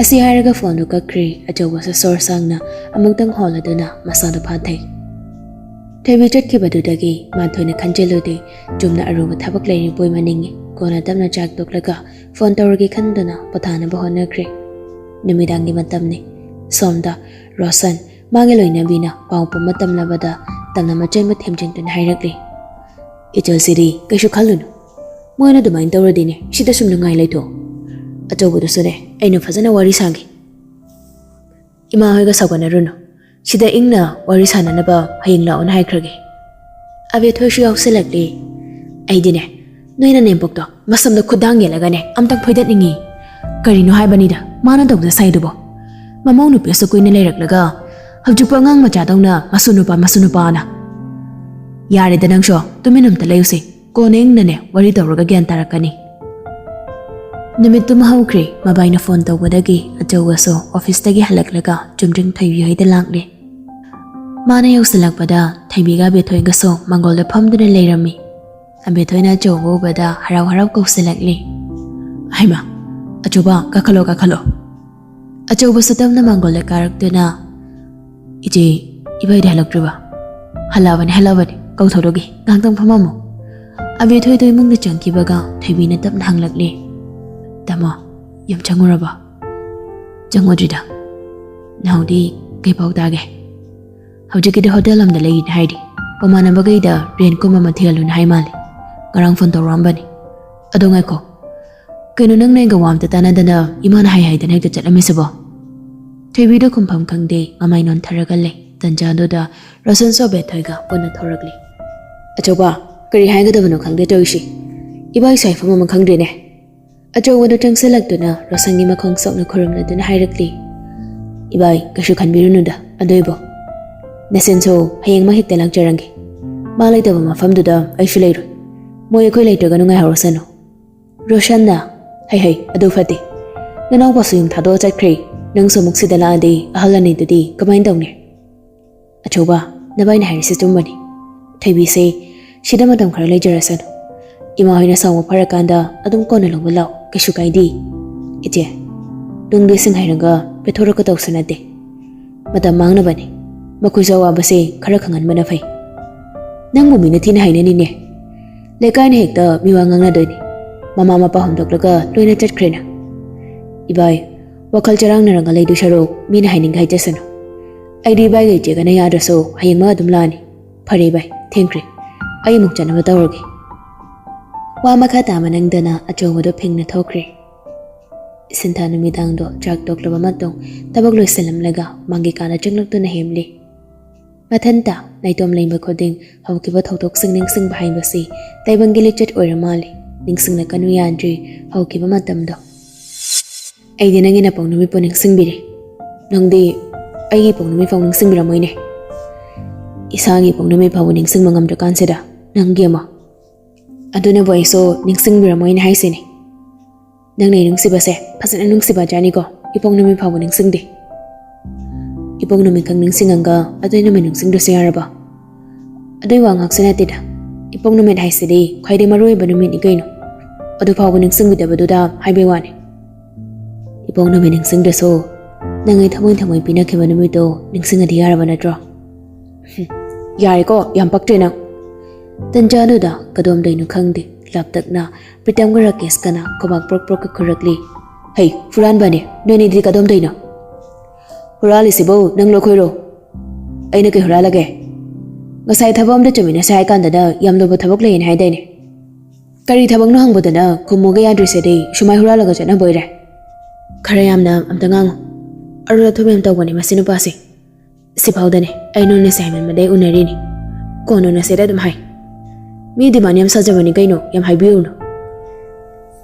ꯑꯁꯤ ꯍꯥꯏꯔꯒ ꯐꯣꯟꯗꯨ ꯀꯛꯈ꯭ꯔꯦ꯫ ꯑꯆꯧꯕꯁꯨ ꯁꯣꯔ ꯁꯥꯡꯅ ꯑꯃꯨꯛꯇꯪ ꯍꯣꯜꯂꯗꯨꯅ ꯃꯁꯥꯗꯨ ꯐꯥꯊꯩ꯫ ꯊꯣꯏꯕꯤ ꯆꯠꯈꯤꯕꯗꯨꯗꯒꯤ ꯃꯥ ꯊꯣꯏꯅ ꯈꯟꯖꯤꯜꯂꯨꯗꯦ꯫ ꯆꯨꯝꯅ ꯑꯔꯨꯕ ꯊꯕꯛ ꯂꯩꯔꯤꯕꯣꯏ ꯃꯅꯤꯡꯉꯤ꯫ ꯀꯣꯟꯅ ꯇꯞꯅ ꯆꯥꯛ ꯇꯣꯛꯂꯒ ꯐꯣꯟ ꯇꯧꯔꯒꯦ ꯈꯟꯗꯨꯅ ꯄꯣꯊꯥꯅꯕ ꯍꯣꯠꯅꯈ꯭ꯔꯦ꯫ ꯅꯨꯃꯤꯗꯥꯡꯒꯤ ꯃꯇꯝꯅꯤ꯫ ꯁꯣꯝꯗ ꯔꯣꯁꯟ ꯃꯥꯒꯤ ꯂꯣꯏꯅꯕꯤꯅ ꯄꯥꯎ ꯄꯨꯝꯕ ꯇꯝꯂꯕꯗ ꯇꯝꯅ ꯃꯆꯦꯠ ꯑꯃ ꯊꯦꯝꯖꯤꯟꯗꯨꯅ ꯍꯥꯏꯔꯛꯂꯤ, "ꯏꯆꯜꯁꯤꯗꯤ ꯀꯩꯁꯨ ꯈꯜꯂꯨꯅꯨ, ꯃꯣꯏꯅ ꯑꯗꯨꯃꯥꯏꯅ ꯇꯧꯔꯗꯤꯅꯦ, ꯁꯤꯗ ꯁꯨꯝ ꯅꯨꯡꯉꯥꯏ ꯂꯩꯊꯣꯛꯑꯣ꯫ ꯑꯆꯧꯕꯗꯨꯁꯨꯅꯦ, ꯑꯩꯅ ꯐꯖꯅ ꯋꯥꯔꯤ ꯁꯥꯒꯦ꯫ ꯏꯃꯥ ꯍꯣꯏꯒ ꯁꯥꯎꯒꯠꯅꯔꯨꯅꯨ, ꯁꯤꯗ ꯏꯪꯅ ꯋꯥꯔꯤ ꯁꯥꯟꯅꯅꯕ ꯍꯌꯦꯡ ꯂꯥꯛꯑꯣꯅ ꯍꯥꯏꯈ꯭ꯔꯒꯦ꯫" ꯑꯕꯦꯊꯣꯏꯁꯨ ꯌꯥꯎꯁꯜꯂꯛꯂꯤ꯫ ꯑꯩꯗꯤꯅꯦ, ꯅꯣꯏꯅ ꯅꯦꯝꯄꯣꯛꯇꯣ ꯃꯁꯝꯗ ꯈꯨꯗꯥꯡ ꯌꯦꯠꯂꯒꯅꯦ ꯑꯝꯇꯪ ꯐꯣꯏꯗꯠꯅꯤꯡꯉꯤ꯫ ꯀꯔꯤꯅꯣ ꯍꯥꯏꯕꯅꯤꯗ ꯃꯥꯅ ꯇꯧꯗ ꯁꯥꯏꯗꯨꯕꯣ? ꯃꯃꯧ ꯅꯨꯄꯤ ꯑꯁꯨꯛ ꯀꯨꯏꯅ ꯂꯩꯔꯛꯂꯒ ꯍꯧꯖꯤꯛꯄꯨ ꯑꯉꯥꯡ ꯃꯆꯥꯗꯧꯅ ꯃꯁꯨ ꯅꯨꯄꯥ, ꯃꯁꯨ ꯅꯨꯄꯥꯅ꯫ ꯌꯥꯔꯦꯗ ꯅꯪꯁꯨ, ꯇꯨꯃꯤꯟ ꯑꯝꯇ ꯂꯩꯌꯨꯁꯦ꯫ ꯀꯣꯟꯅ ꯏꯪꯅꯅꯦ ꯋꯥꯔꯤ ꯇꯧꯔꯒ ꯒ꯭ꯌꯥꯟ ꯇꯥꯔꯛꯀꯅꯤ꯫ ꯅꯨꯃꯤꯠꯇꯨꯃ ꯍꯧꯈ꯭ꯔꯦ꯫ ꯃꯕꯥꯏꯅ ꯐꯣꯟ ꯇꯧꯕꯗꯒꯤ ꯑꯆꯧꯕꯁꯨ ꯑꯣꯐꯤꯁꯇꯒꯤ ꯍꯜꯂꯛꯂꯒ ꯆꯨꯝꯗ꯭ꯔꯤꯡ ꯊꯣꯏꯕꯤ ꯍꯣꯏꯗ ꯂꯥꯛꯂꯦ꯫ ꯃꯥꯅ ꯌꯧꯁꯤꯜꯂꯛꯄꯗ ꯊꯣꯏꯕꯤꯒ ꯑꯕꯦꯊꯣꯏꯒꯁꯨ ꯃꯥꯡꯒꯣꯜꯗ ꯐꯝꯗꯨꯅ ꯂꯩꯔꯝꯃꯤ꯫ ꯑꯕꯦꯊꯣꯏꯅ ꯑꯆꯧꯕ ꯎꯕꯗ ꯍꯔꯥꯎ ꯍꯔꯥꯎ ꯀꯧꯁꯤꯜꯂꯛꯂꯤ꯫ "ꯍꯩꯃꯥ, ꯑꯆꯧꯕ, ꯀꯥꯈꯠꯂꯣ, ꯀꯥꯈꯠꯂꯣ꯫" ꯑꯆꯧꯕꯁꯨ ꯇꯞꯅ ꯃꯥꯡꯒꯣꯜꯗ ꯀꯥꯔꯛꯇꯨꯅ, "ꯏꯆꯦ, ꯏꯕꯥꯏꯗꯤ ꯍꯜꯂꯛꯇ꯭ꯔꯤꯕ?" "ꯍꯜꯂꯛꯑꯕꯅꯤ, ꯍꯜꯂꯛꯑꯕꯅꯤ, ꯀꯧꯊꯣꯔꯛꯎꯒꯦ, ꯉꯥꯏꯍꯥꯛꯇꯪ ꯐꯝꯃꯝꯃꯣ꯫" ꯑꯕꯦꯊꯣꯏꯗꯣ ꯏꯃꯨꯡꯗ ꯆꯪꯈꯤꯕꯒ ꯊꯣꯏꯕꯤꯅ ꯇꯞꯅ ꯍꯪꯂꯛꯂꯤ, "ꯇꯥꯃꯣ, ꯌꯨꯝ ꯆꯪꯉꯨꯔꯕꯣ?" "ꯆꯪꯉꯨꯗ꯭ꯔꯤꯗ꯫ ꯅꯥꯎꯗꯤ ꯀꯩ ꯄꯥꯎ ꯇꯥꯒꯦ?" "ꯍꯧꯖꯤꯛꯀꯤꯗꯤ ꯍꯣꯇꯦꯜ ꯑꯃꯗ ꯂꯩꯔꯤꯅꯦ ꯍꯥꯏꯔꯤ꯫ ꯃꯃꯥꯟꯅꯕꯈꯩꯗ ꯔꯦꯟ ꯀꯨꯝꯕ ꯑꯃ ꯊꯤꯍꯜꯂꯨꯅ ꯍꯥꯏ ꯃꯥꯜꯂꯦ꯫ ꯉꯔꯥꯡ ꯐꯣꯟ ꯇꯧꯔꯛꯑꯝꯕꯅꯤ꯫ ꯑꯗꯣ ꯉꯥꯏꯈꯣ, ꯀꯩꯅꯣ ꯅꯪꯅ ꯑꯩꯒ ꯋꯥ ꯑꯝꯇ ꯇꯥꯟꯅꯗꯅ ꯏꯃꯥꯅ ꯍꯥꯏ ꯍꯥꯏꯗꯅ ꯍꯦꯛꯇ ꯆꯠꯂꯝꯃꯤꯁꯤꯕꯣ?" ꯊꯣꯏꯕꯤꯗꯣ ꯈꯨꯝꯐꯝ ꯈꯪꯗꯦ, ꯃꯃꯥꯏ ꯅꯣꯟꯊꯔꯒ ꯂꯩ꯫ ꯇꯟꯖꯥꯗꯨꯗ ꯔꯣꯁꯟꯁꯨ ꯑꯕꯦꯊꯣꯏꯒ ꯄꯨꯟꯅ ꯊꯣꯔꯛꯂꯤ꯫ "ꯑꯆꯧꯕ, ꯀꯔꯤ ꯍꯥꯏꯒꯗꯕꯅꯣ ꯈꯪꯗꯦ ꯇꯧꯔꯤꯁꯤ꯫ ꯏꯕꯥꯏꯁꯨ ꯍꯥꯏꯐꯝ ꯑꯃ ꯈꯪꯗ꯭ꯔꯦꯅꯦ꯫" ꯑꯆꯧꯕꯗꯨ ꯆꯪꯁꯤꯜꯂꯛꯇꯨꯅ ꯔꯣꯁꯟꯒꯤ ꯃꯈꯣꯡ ꯁꯣꯛꯅ ꯈꯨꯔꯨꯝꯂꯗꯨꯅ ꯍꯥꯏꯔꯛꯂꯤ, "ꯏꯕꯥꯏ, ꯀꯩꯁꯨ ꯈꯟꯕꯤꯔꯨꯅꯨꯗ ꯑꯗꯨꯏꯕꯣ꯫ ꯅꯆꯟꯁꯨ ꯍꯌꯦꯡꯃꯛ ꯍꯦꯛꯇ ꯂꯥꯛꯆꯔꯝꯒꯦ꯫ ꯃꯥ ꯂꯩꯇꯕ ꯃꯐꯝꯗꯨꯗ ꯑꯩꯁꯨ ꯂꯩꯔꯣꯏ꯫ ꯃꯣꯏ ꯑꯩꯈꯣꯏ ꯂꯩꯇ꯭ꯔꯒ ꯅꯨꯡꯉꯥꯏꯍꯧꯔꯁꯅꯨ꯫" ꯔꯣꯁꯟꯅ, "ꯍꯩ ꯍꯩ, ꯑꯗꯨ ꯐꯠꯇꯦ꯫ ꯅꯅꯥꯎꯄꯥꯁꯨ ꯌꯨꯝ ꯊꯥꯗꯣꯛꯑ ꯆꯠꯈ꯭ꯔꯦ꯫ ꯅꯪꯁꯨ ꯑꯃꯨꯛ ꯁꯤꯗ ꯂꯥꯛꯑꯗꯤ ꯑꯍꯜ ꯑꯅꯤꯗꯨꯗꯤ ꯀꯃꯥꯏꯅ ꯇꯧꯅꯤ?" "ꯑꯆꯧꯕ, ꯅꯕꯥꯏꯅ ꯍꯥꯏꯔꯤꯁꯦ ꯆꯨꯝꯕꯅꯤ꯫ ꯊꯣꯏꯕꯤꯁꯦ ꯁꯤꯗ ꯃꯇꯝ ꯈꯔ ꯂꯩꯖꯔꯁꯅꯨ꯫ ꯏꯃꯥ ꯍꯣꯏꯅ ꯁꯥꯎꯕ ꯐꯔꯀꯥꯟꯗ ꯑꯗꯨꯝ ꯀꯣꯟꯅ ꯂꯧꯕ ꯂꯥꯛꯑꯣ, ꯀꯩꯁꯨ ꯀꯥꯏꯗꯦ꯫ ꯏꯆꯦ, ꯅꯨꯡꯗꯤ ꯁꯤꯡ ꯍꯩꯔꯒ ꯄꯦꯊꯣꯔꯛꯀꯗꯧꯁꯨ ꯅꯠꯇꯦ꯫ ꯃꯇꯝ ꯃꯥꯡꯅꯕꯅꯤ꯫ ꯃꯈꯣꯏꯁꯨ ꯑꯋꯥꯕꯁꯦ ꯈꯔ ꯈꯪꯍꯟꯕꯅ ꯐꯩ꯫" ꯅꯪꯕꯨ ꯃꯤꯅ ꯊꯤꯅ ꯍꯥꯏꯅꯅꯤꯅꯦ꯫ ꯂꯩꯀꯥꯏꯅ ꯍꯦꯛꯇ ꯃꯤꯋꯥ ꯉꯥꯡꯅꯗꯣꯏꯅꯤ꯫ ꯃꯃꯥ ꯃꯄꯥ ꯍꯨꯟꯗꯣꯛꯂꯒ ꯂꯣꯏꯅ ꯆꯠꯈ꯭ꯔꯦꯅ꯫ ꯏꯕꯥꯏ, ꯋꯥꯈꯜ ꯆꯔꯥꯡꯅꯔꯒ ꯂꯩꯗꯣꯏ ꯁꯔꯨꯛ ꯃꯤꯅ ꯍꯥꯏꯅꯤꯡꯒꯦ ꯍꯥꯏꯖꯁꯅꯨ꯫ ꯑꯩꯗꯤ ꯏꯕꯥꯏꯒ ꯏꯆꯦꯒꯅ ꯌꯥꯗ꯭ꯔꯁꯨ ꯍꯌꯦꯡꯃꯛ ꯑꯗꯨꯝ ꯂꯥꯛꯑꯅꯤ꯫ ꯐꯔꯦ ꯏꯕꯥꯏ, ꯊꯦꯡꯈ꯭ꯔꯦ꯫ ꯑꯩ ꯑꯃꯨꯛ ꯆꯠꯅꯕ ꯇꯧꯔꯒꯦ꯫ ꯋꯥ ꯃꯈꯥ ꯇꯥꯕ ꯅꯪꯗꯅ ꯑꯆꯧꯕꯗꯣ ꯐꯤꯡꯅ ꯊꯣꯛꯈ꯭ꯔꯦ꯫ ꯁꯤꯟꯊꯥ ꯅꯨꯃꯤꯗꯥꯡꯗꯣ ꯆꯥꯛ ꯇꯣꯛꯂꯕ ꯃꯇꯨꯡ ꯊꯕꯛ ꯂꯣꯏꯁꯤꯜꯂꯝꯂꯒ ꯃꯪꯒꯤꯀꯥꯗ ꯆꯪꯂꯛꯇꯨꯅ ꯍꯦꯝꯂꯤ꯫ ꯃꯊꯟꯇ ꯅꯥꯏꯇꯣꯝ ꯂꯦꯡꯕ ꯈꯨꯗꯤꯡ ꯍꯧꯈꯤꯕ ꯊꯧꯗꯣꯛꯁꯤꯡ ꯅꯤꯡꯁꯤꯡꯕ ꯍꯥꯏꯕꯁꯤ ꯇꯥꯏꯕꯪꯒꯤ ꯂꯤꯆꯠ ꯑꯣꯏꯔ ꯃꯥꯜꯂꯦ꯫ ꯅꯤꯡꯁꯤꯡꯂꯛꯀꯅꯨ ꯌꯥꯗ꯭ꯔꯤ ꯍꯧꯈꯤꯕ ꯃꯇꯝꯗꯣ꯫ ꯑꯩꯗꯤ ꯅꯪꯒꯤ ꯅꯄꯣꯛ ꯅꯨꯃꯤꯠꯄꯨ ꯅꯤꯡꯁꯤꯡꯕꯤꯔꯦ꯫ ꯅꯪꯗꯤ ꯑꯩꯒꯤ ꯏꯄꯣꯛ ꯅꯨꯃꯤꯠ ꯐꯥꯎ ꯅꯤꯡꯁꯤꯡꯕꯤꯔꯝꯃꯣꯏꯅꯦ꯫ ꯏꯁꯥꯒꯤ ꯏꯄꯣꯛ ꯅꯨꯃꯤꯠ ꯐꯥꯎꯕ ꯅꯤꯡꯁꯤꯡꯕ ꯉꯝꯗ꯭ꯔꯀꯥꯟꯁꯤꯗ ꯅꯪꯒꯤ ꯑꯃ꯫ ꯑꯗꯨꯅꯕꯨ ꯑꯩꯁꯨ ꯅꯤꯡꯁꯤꯡꯕꯤꯔꯝꯃꯣꯏꯅ ꯍꯥꯏꯁꯤꯅꯦ꯫ ꯅꯪꯅ ꯑꯩ ꯅꯨꯡꯁꯤꯕꯁꯦ ꯐꯖꯅ ꯅꯨꯡꯁꯤꯕ ꯖꯥꯠꯅꯤꯀꯣ, ꯏꯄꯣꯛ ꯅꯨꯃꯤꯠ ꯐꯥꯎꯕ ꯅꯤꯡꯁꯤꯡꯗꯦ꯫ ꯏꯄꯣꯛ ꯅꯨꯃꯤꯠꯈꯛ ꯅꯤꯡꯁꯤꯡꯉꯒ ꯑꯇꯩ ꯅꯨꯃꯤꯠ ꯅꯤꯡꯁꯤꯡꯗ꯭ꯔꯁꯨ ꯌꯥꯔꯕ? ꯑꯗꯨꯏ ꯋꯥ ꯉꯥꯛꯁꯨ ꯅꯠꯇꯦꯗ, ꯏꯄꯣꯛ ꯅꯨꯃꯤꯠ ꯍꯥꯏꯁꯤꯗꯤ ꯈ꯭ꯋꯥꯏꯗꯩ ꯃꯔꯨ ꯑꯣꯏꯕ ꯅꯨꯃꯤꯠꯅꯤ ꯀꯩꯅꯣ꯫ ꯑꯗꯨ ꯐꯥꯎꯕ ꯅꯤꯡꯁꯤꯡꯕꯤꯗꯕꯗꯨꯗ ꯍꯥꯏꯕꯩ ꯋꯥꯅꯤ꯫ ꯏꯄꯣꯛ ꯅꯨꯃꯤꯠ ꯅꯤꯡꯁꯤꯡꯗ꯭ꯔꯁꯨ ꯅꯪ ꯑꯩ ꯊꯃꯣꯏ ꯊꯃꯣꯏ ꯄꯤꯅꯈꯤꯕ ꯅꯨꯃꯤꯠꯇꯣ ꯅꯤꯡꯁꯤꯡꯉꯗꯤ ꯌꯥꯔꯕ ꯅꯠꯇ꯭ꯔꯣ? ꯍꯨꯝ, ꯌꯥꯔꯦꯀꯣ, ꯌꯥꯝ ꯄꯛꯇ꯭ꯔꯦ ꯅꯪ꯫ ꯇꯟꯖꯥꯗꯨꯗ ꯀꯗꯣꯝꯗꯩꯅꯣ ꯈꯪꯗꯦ, ꯂꯥꯞꯇꯛꯅ ꯄ꯭ꯔꯤꯇꯝꯒ ꯔꯥꯀꯦꯁꯀꯅ ꯈꯨꯕꯥꯛ ꯄ꯭ꯔꯣꯛ ꯄ꯭ꯔꯣꯛꯀ ꯈꯨꯔꯛꯂꯤ꯫ "ꯍꯩ, ꯍꯨꯔꯥꯟꯕꯅꯦ, ꯅꯣꯏꯅꯤꯗꯤ ꯀꯗꯣꯝꯗꯩꯅꯣ? ꯍꯨꯔꯥꯜꯂꯤꯁꯤꯕꯨ ꯅꯪ ꯂꯣꯈꯣꯏꯔꯣ? ꯑꯩꯅ ꯀꯩ ꯍꯨꯔꯥꯜꯂꯒꯦ? ꯉꯁꯥꯏ ꯊꯕꯛ ꯑꯝꯗ ꯆꯠꯃꯤꯟꯅꯁꯦ ꯍꯥꯏ ꯀꯥꯟꯗꯅ ꯌꯥꯝ ꯂꯨꯕ ꯊꯕꯛ ꯂꯩꯌꯦꯅ ꯍꯥꯏꯗꯥꯏꯅꯦ? ꯀꯔꯤ ꯊꯕꯛꯅꯣ ꯍꯪꯕꯗꯅ ꯈꯨꯝꯃꯨꯒ ꯌꯥꯗ꯭ꯔꯤꯁꯤꯗꯤ ꯁꯨꯃꯥꯏ ꯍꯨꯔꯥꯜꯂꯒ ꯆꯠꯅꯕ ꯑꯣꯏꯔꯦ?" "ꯈꯔ ꯌꯥꯝꯅ ꯑꯝꯇ ꯉꯥꯡꯉꯨ꯫ ꯑꯔꯨ ꯑꯊꯨꯞ ꯌꯥꯝ ꯇꯧꯕꯅꯦ ꯃꯁꯤ ꯅꯨꯄꯥꯁꯦ꯫ ꯁꯤꯐꯥꯎꯗꯅꯦ ꯑꯩ ꯅꯣꯏꯅ ꯁꯦ ꯍꯥꯏꯃꯟꯕꯗꯩ ꯎꯅꯔꯤꯅꯤ꯫ ꯀꯣꯟꯅ ꯎꯅꯁꯦꯗ ꯑꯗꯨꯝ ꯍꯥꯏ꯫ ꯃꯤ ꯗꯤꯃꯥꯟ ꯌꯥꯝ ꯁꯥꯖꯕꯅꯤ ꯀꯩꯅꯣ, ꯌꯥꯝ ꯍꯥꯏꯕꯤꯔꯨꯅꯨ꯫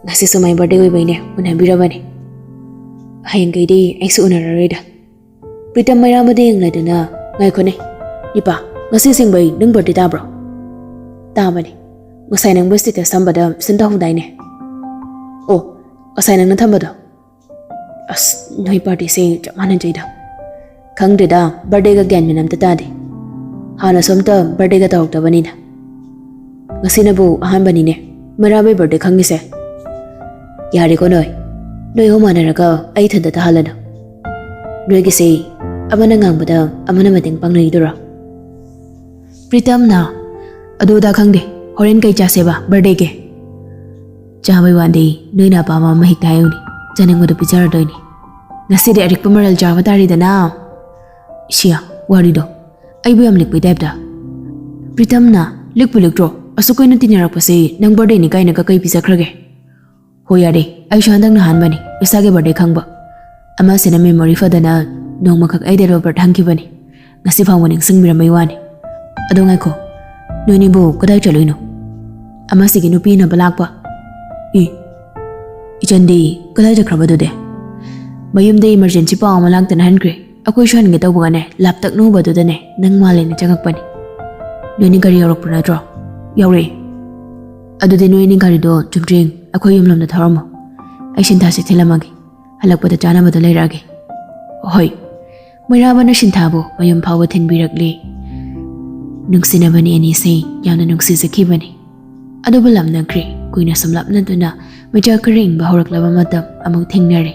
ꯉꯁꯤꯁꯨ ꯃꯥꯏ ꯕꯥꯔꯗꯦ ꯑꯣꯏꯕꯩꯅꯦ ꯎꯅꯕꯤꯔꯕꯅꯤ꯫ ꯍꯌꯦꯡꯈꯩꯗꯤ ꯑꯩꯁꯨ ꯎꯅꯔꯔꯣꯏꯗ꯫" ꯄ꯭ꯔꯤꯇꯝ ꯃꯩꯔꯥ ꯑꯃꯗ ꯌꯦꯡꯂꯗꯨꯅ, "ꯉꯥꯏꯈꯣꯅꯦ, ꯅꯤꯄꯥ, ꯉꯁꯤ ꯑꯁꯦꯡꯕꯩ ꯅꯪ ꯕꯥꯔꯗꯦ ꯇꯥꯕ꯭ꯔꯣ?" "ꯇꯥꯕꯅꯦ꯫ ꯉꯁꯥꯏ ꯅꯪꯕꯨ ꯁ꯭ꯇꯦꯇꯁ ꯊꯝꯕꯗ ꯁꯤꯟ ꯇꯧꯍꯧꯗꯥꯏꯅꯦ?" "ꯑꯣ, ꯉꯁꯥꯏ ꯅꯪꯅ ꯊꯝꯕꯗꯣ?" ꯑꯁ, ꯅꯣꯏ ꯄꯥꯔꯇꯤꯁꯦ ꯆꯞ ꯃꯥꯟꯅꯖꯩꯗ꯫ ꯈꯪꯗ꯭ꯔꯦꯗ, ꯕꯥꯔꯗꯦꯒ ꯒ꯭ꯌꯥꯟ ꯃꯦꯟ ꯑꯝꯇ ꯇꯥꯗꯦ꯫ ꯍꯥꯟꯅꯁꯨ ꯑꯝꯇ ꯕꯥꯔꯗꯦꯒ ꯇꯧꯔꯛꯇꯕꯅꯤꯅ꯫ ꯉꯁꯤꯅꯕꯨ ꯑꯍꯥꯟꯕꯅꯤꯅꯦ ꯃꯩꯔꯥꯕꯩ ꯕꯥꯔꯗꯦ ꯈꯪꯉꯤꯁꯦ꯫ ꯌꯥꯔꯦꯀꯣ ꯅꯣꯏ꯫ ꯅꯣꯏ ꯑꯍꯨꯝ ꯃꯥꯟꯅꯔꯒ ꯑꯩ ꯏꯊꯟꯇ ꯇꯥꯍꯜꯂꯅꯨ꯫ ꯅꯣꯏꯒꯤꯁꯦ ꯑꯃꯅ ꯉꯥꯡꯕꯗ ꯑꯃꯅ ꯃꯇꯦꯡ ꯄꯥꯡꯅꯈꯤꯗꯣꯏꯔꯣ? ꯄ꯭ꯔꯤꯇꯝꯅ ꯑꯗꯨ ꯑꯗꯥ ꯈꯪꯗꯦ, ꯍꯣꯔꯦꯟ ꯀꯩ ꯆꯥꯁꯦꯕ birthdayꯒꯤ? ꯆꯥꯕꯩ ꯋꯥꯗꯤ ꯅꯣꯏꯅ ꯑꯄꯥꯝꯕ ꯑꯃ ꯍꯦꯛꯇ ꯍꯥꯏꯌꯨꯅꯦ, ꯆꯥꯅꯤꯡꯕꯗꯣ ꯄꯤꯖꯔꯗꯣꯏꯅꯤ꯫ ꯉꯁꯤꯗꯤ ꯑꯔꯤꯛꯄ ꯃꯔꯜ ꯆꯥꯕ ꯇꯥꯔꯦꯗꯅ꯫ ꯁꯤꯌꯥ, ꯋꯥꯔꯤꯗꯣ ꯑꯩꯕꯨ ꯌꯥꯝ ꯂꯤꯛꯄꯩ typeꯇ꯫ ꯄ꯭ꯔꯤꯇꯝꯅ, ꯂꯤꯛꯄꯨ ꯂꯤꯛꯇ꯭ꯔꯣ? ꯑꯁꯨꯛ ꯀꯨꯏꯅ ꯇꯤꯟꯅꯔꯛꯄꯁꯦ ꯅꯪ birthdayꯅꯤ ꯀꯥꯏꯅꯒ ꯀꯩ ꯄꯤꯖꯈ꯭ꯔꯒꯦ? ꯍꯣꯏ ꯌꯥꯔꯦ, ꯑꯩꯁꯨ ꯍꯟꯗꯛꯅ ꯑꯍꯥꯟꯕꯅꯤ ꯏꯁꯥꯒꯤ birthday ꯈꯪꯕ꯫ ꯑꯃꯁꯤꯅ memory ꯐꯗꯅ ꯅꯣꯡꯃꯈꯛ ꯑꯩꯗ Robert ꯍꯪꯈꯤꯕꯅꯤ, ꯉꯁꯤ ꯐꯥꯎꯕ ꯅꯤꯡꯁꯤꯡꯕꯤꯔꯝꯕꯩ ꯋꯥꯅꯤ꯫ ꯑꯗꯣ ꯉꯥꯏꯈꯣ, ꯅꯣꯏꯅꯤꯕꯨ ꯀꯗꯥꯏ ꯆꯠꯂꯨꯏꯅꯣ? ꯑꯃꯁꯤꯒꯤ ꯅꯨꯄꯤ ꯎꯅꯕ ꯂꯥꯛꯄ꯫ ꯏ, ꯏꯆꯟꯗꯤ ꯀꯗꯥꯏ ꯆꯠꯈ꯭ꯔꯕꯗꯨꯗꯤ? ꯃꯌꯨꯝꯗ emergency ꯄꯥꯎ ꯑꯃ ꯂꯥꯛꯇꯅ ꯍꯟꯈ꯭ꯔꯦ꯫ ꯑꯩꯈꯣꯏꯁꯨ ꯍꯟꯒꯦ ꯇꯧꯕꯒꯅꯦ, ꯂꯥꯞꯇꯛꯅ ꯎꯕꯗꯨꯗꯅꯦ ꯅꯪ ꯃꯥꯜꯂꯦꯅ ꯆꯪꯉꯛꯄꯅꯤ꯫ ꯅꯣꯏꯅꯤ ꯒꯥꯔꯤ ꯌꯧꯔꯛꯄ ꯅꯠꯇ꯭ꯔꯣ? ꯌꯧꯔꯛꯑꯦ꯫ ꯑꯗꯨꯗꯤ ꯅꯣꯏꯅꯤ ꯒꯥꯔꯤꯗꯣ ꯆꯨꯝꯗ꯭ꯔꯤꯡ ꯑꯩꯈꯣꯏ ꯌꯨꯝꯂꯣꯝꯗ ꯊꯧꯔꯝꯃꯣ꯫ ꯑꯩ ꯁꯤꯟꯊꯥꯁꯦ ꯊꯤꯜꯂꯝꯃꯒꯦ, ꯍꯜꯂꯛꯄꯗ ꯆꯥꯅꯕꯗꯣ ꯂꯩꯔꯛꯑꯒꯦ꯫ ꯍꯣꯏ꯫ ꯃꯩꯔꯥꯕꯅ ꯁꯤꯟꯊꯥꯕꯨ ꯃꯌꯨꯝ ꯐꯥꯎꯕ ꯊꯤꯟꯕꯤꯔꯛꯂꯦ꯫ ꯅꯨꯡꯁꯤꯅꯕꯅꯤ ꯑꯅꯤꯁꯦ, ꯌꯥꯝꯅ ꯅꯨꯡꯁꯤꯖꯈꯤꯕꯅꯤ꯫ ꯑꯗꯨꯕꯨ ꯂꯥꯞꯅꯈ꯭ꯔꯦ꯫ ꯀꯨꯏꯅ ꯁꯨꯝ ꯂꯥꯞꯅꯗꯨꯅ ꯃꯩꯆꯥꯛ ꯈꯔ ꯏꯪꯕ ꯍꯧꯔꯛꯂꯕ ꯃꯇꯝ ꯑꯃꯨꯛ ꯊꯦꯡꯅꯔꯦ꯫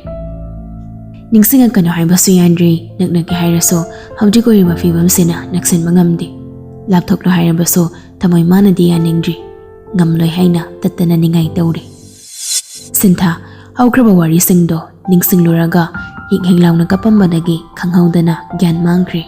ꯅꯤꯡꯁꯤꯡꯉꯛꯀꯅꯨ ꯍꯥꯏꯕꯁꯨ ꯌꯥꯗ꯭ꯔꯤ, ꯅꯛꯅꯒꯦ ꯍꯥꯏꯔꯁꯨ ꯍꯧꯖꯤꯛ ꯑꯣꯏꯔꯤꯕ ꯐꯤꯕꯝꯁꯤꯅ ꯅꯛꯁꯤꯟꯕ ꯉꯝꯗꯦ꯫ ꯂꯥꯞꯊꯣꯛꯂꯣ ꯍꯥꯏꯔꯕꯁꯨ ꯊꯃꯣꯏ ꯃꯥꯅꯗꯤ ꯌꯥꯅꯤꯡꯗ꯭ꯔꯤ꯫ ꯉꯝꯂꯣꯏ ꯍꯥꯏꯅ ꯇꯠꯇꯅ ꯅꯤꯡꯉꯥꯏ ꯇꯧꯔꯤ꯫ ꯁꯤꯟꯊꯥ, ꯍꯧꯈ꯭ꯔꯕ ꯋꯥꯔꯤꯁꯤꯡꯗꯣ ꯅꯤꯡꯁꯤꯡꯂꯨꯔꯒ ꯍꯤꯡ ꯍꯤꯡ ꯂꯥꯎꯅ ꯀꯞꯄꯝꯕꯗꯒꯤ ꯈꯪꯍꯧꯗꯅ ꯒ꯭ꯌꯥꯟ ꯃꯥꯡꯈ꯭ꯔꯦ꯫